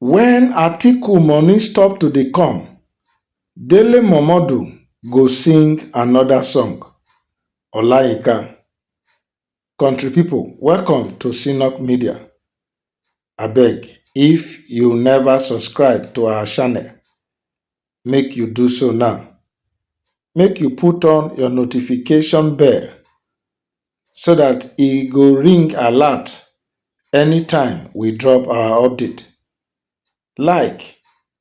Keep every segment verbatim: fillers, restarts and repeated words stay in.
When Atiku money stop to dey come, Dele Momodu go sing another song. Olayinka. Country people, welcome to Synok Media. Abeg, if you never subscribe to our channel, make you do so now. Make you put on your notification bell so that e go ring alert anytime we drop our update. Like,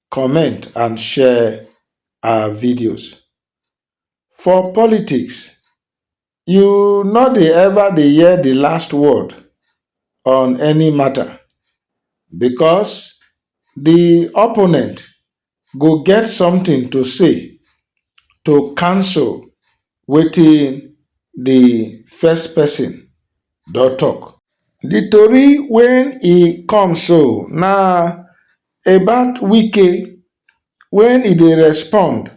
comment and share our videos. For politics, you no dey ever dey hear the last word on any matter, because the opponent go get something to say to cancel wetin the first person don talk. The tori when e come so na about Wike when e dey respond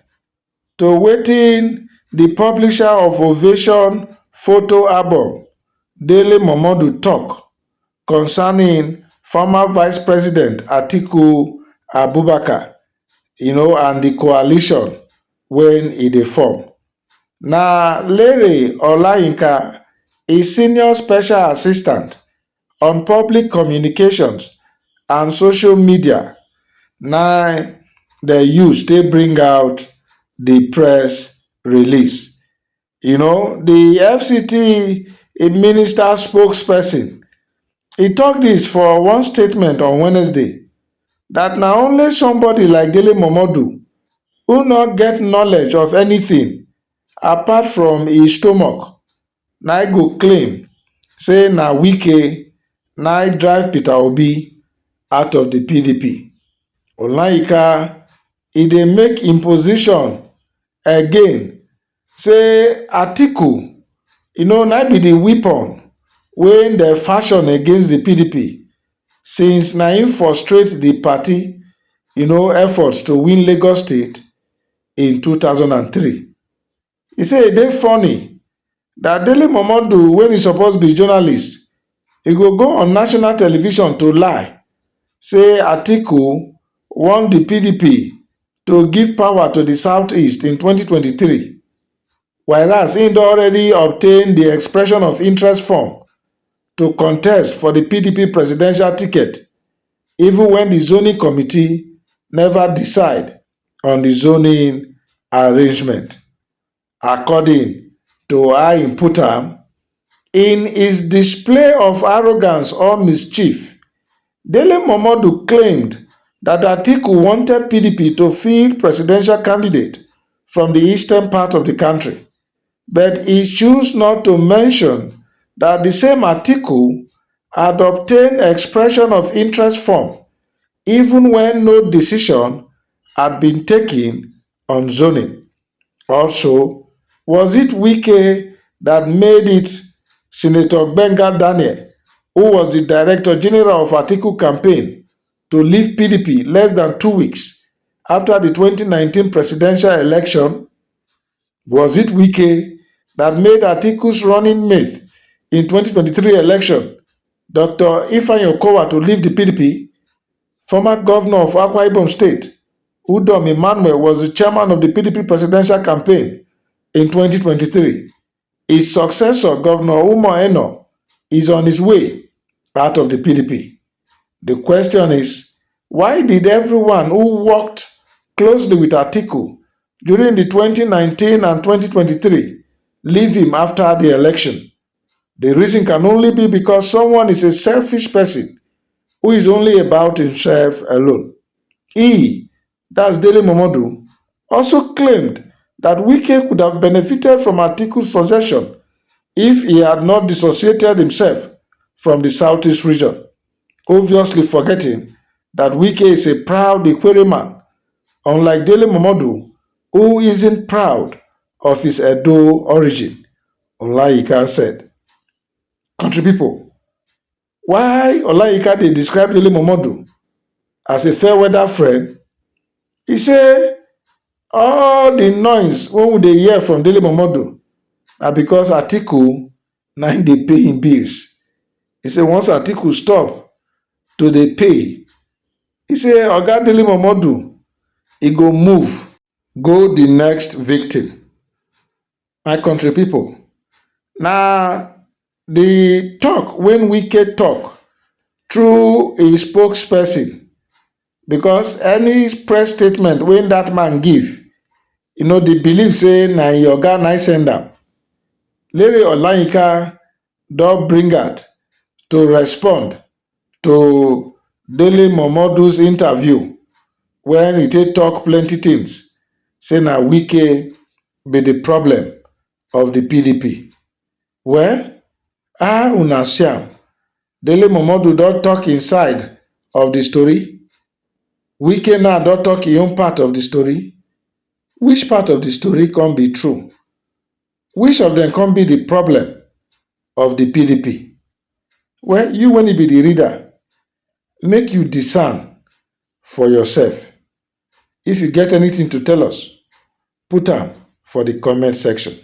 to wetin the publisher of Ovation photo album, Dele Momodu, talk concerning former Vice President Atiku Abubakar, you know, and the coalition when e dey form. Na Lere Olayinka, a senior special assistant on public communications and social media, na dem use take bring out the press release. You know, the F C T minister spokesperson, he talk this for one statement on Wednesday, that na only somebody like Dele Momodu, who no get knowledge of anything apart from his stomach, na e go claim say na Wike na e drive Peter Obi out of the P D P. Olayinka, e dey make im position again, say Atiku, you know, na be the weapon wey dem fashion against the P D P since na im frustrate the party, you know, efforts to win Lagos State in two thousand and three. He say e dey funny that Dele Momodu, when he suppose be journalist, he go go on national television to lie say Atiku want the P D P to give power to the Southeast in twenty twenty-three, whereas he don already obtain the expression of interest form to contest for the P D P presidential ticket, even when the zoning committee never decide on the zoning arrangement. According to how he put am, in his display of arrogance or mischief, Dele Momodu claimed that Atiku wanted P D P to field presidential candidate from the eastern part of the country, but he choose not to mention that the same Atiku had obtained expression of interest form even when no decision had been taken on zoning. Also, was it Wike that made it Senator Gbenga Daniel, who was the Director General of Atiku campaign, to leave P D P less than two weeks after the twenty nineteen presidential election? Was it Wike that made Atiku's running mate in twenty twenty-three election, Doctor Ifeanyi Okowa, to leave the P D P? Former governor of Akwa Ibom State, Udom Emmanuel, was the chairman of the P D P presidential campaign in twenty twenty-three. His successor, Governor Umo Eno, is on his way out of the P D P. The question is, why did everyone who worked closely with Atiku during the twenty nineteen and twenty twenty-three leave him after the election? The reason can only be because someone is a selfish person who is only about himself alone. He, that's Dele Momodu, also claimed that Wike could have benefited from Atiku's succession if he had not dissociated himself from the Southeast region, obviously forgetting that Wike is a proud Ikwere man, unlike Dele Momodu, who isn't proud of his Edo origin, Olayinka said. Country people, why Olayinka dey describe Dele Momodu as a fair weather friend? He say all the noise wey we dey hear from Dele Momodu na because Atiku na im dey pay im bills. He say once Atiku stop to dey pay, He say Oga Dele Momodu, he go move go the next victim. My country people, na the talk when Wike talk through a spokesperson, because any press statement when that man give, you know, they believe say na your guy na send am. Larry Olayinka don bring out to respond to Dele Momodu's interview, when he take talk plenty things, say na Wike be the problem of the P D P. Well, ah, una see am. Dele Momodu don talk inside of the story. Wike now don talk his own part of the story. Which part of the story can be true? Which of them can be the problem of the P D P? Well, you when you be the reader, make you discern for yourself. If you get anything to tell us, put am for the comment section.